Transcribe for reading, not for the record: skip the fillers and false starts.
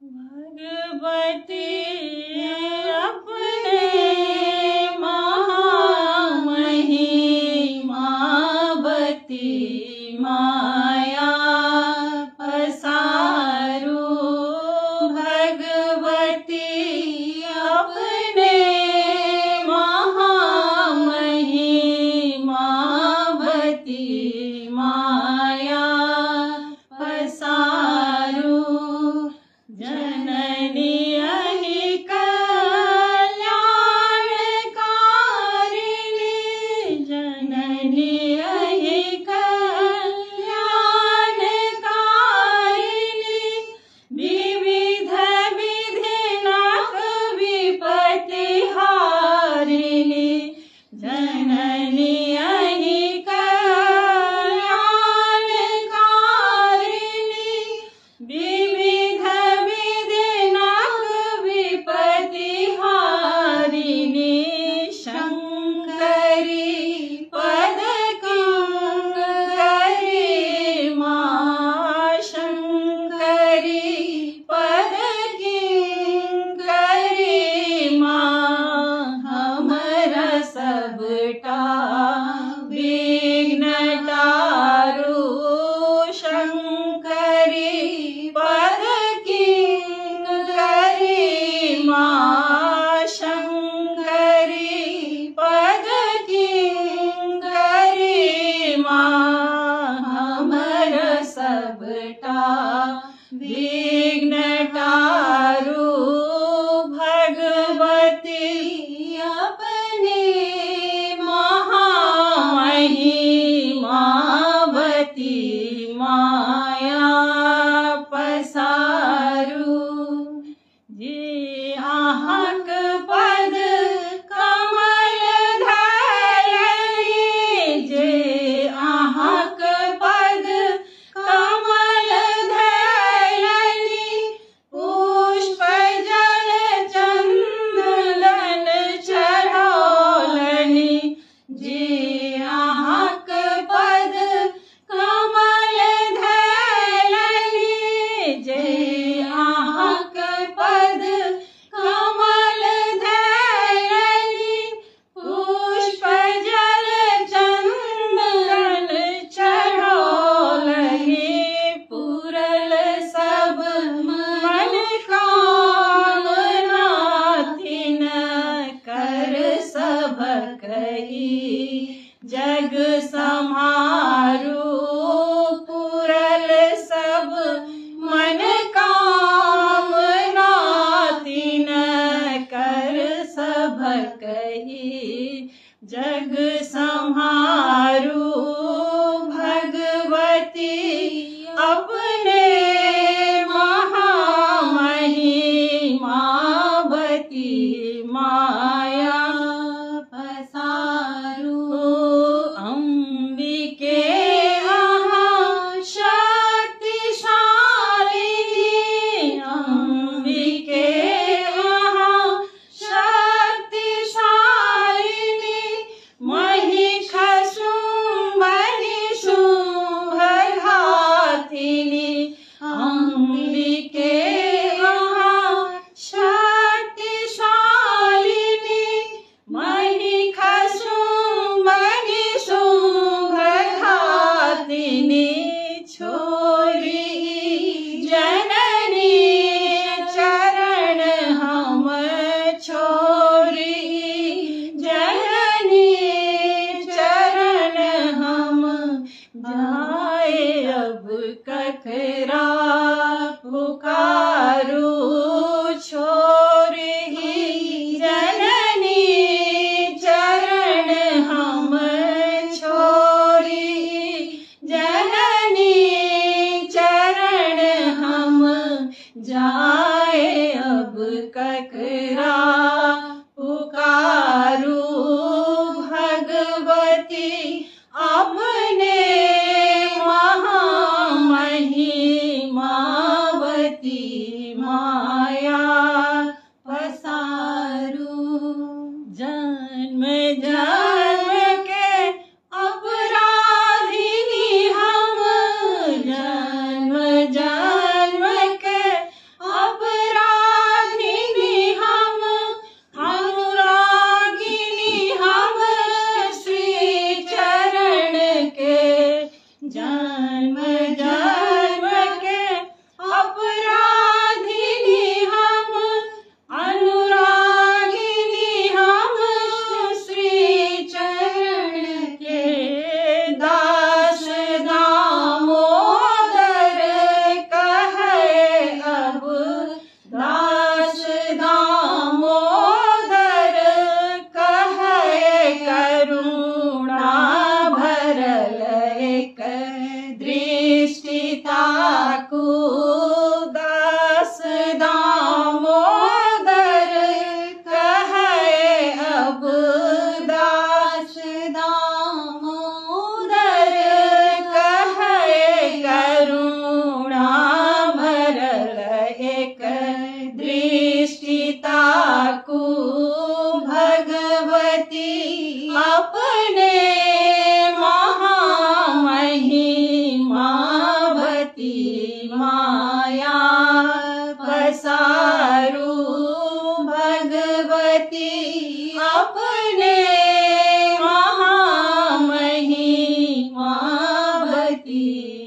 भगवती अपने महामहिमावती माया पसारू। भगवती अपने महामहिमावती माया पसारू। जननी अहि कल्याणकारिणी, जननी अहि कल्याणकारिणी, विविध विधिनाक विपत्ति हारिणी। जननी अहि कल्याणकारिणी, विविध विधिनाक विपत्ति हारिणी। शंकरी पद किंकरी माँ, शंकरी पद किंकरी माँ, हमरा सबटा विघ्न टारू। शंकरी पद किंकरी माँ, शंकरी पद किंकरी माँ, हमरा सबटा विघ्न टारू। भगवती अपने महामहिमावती माया पसारू। जे अहाँक पद कमल धरली, जे अहाँक पद कमल धरली, भगवती।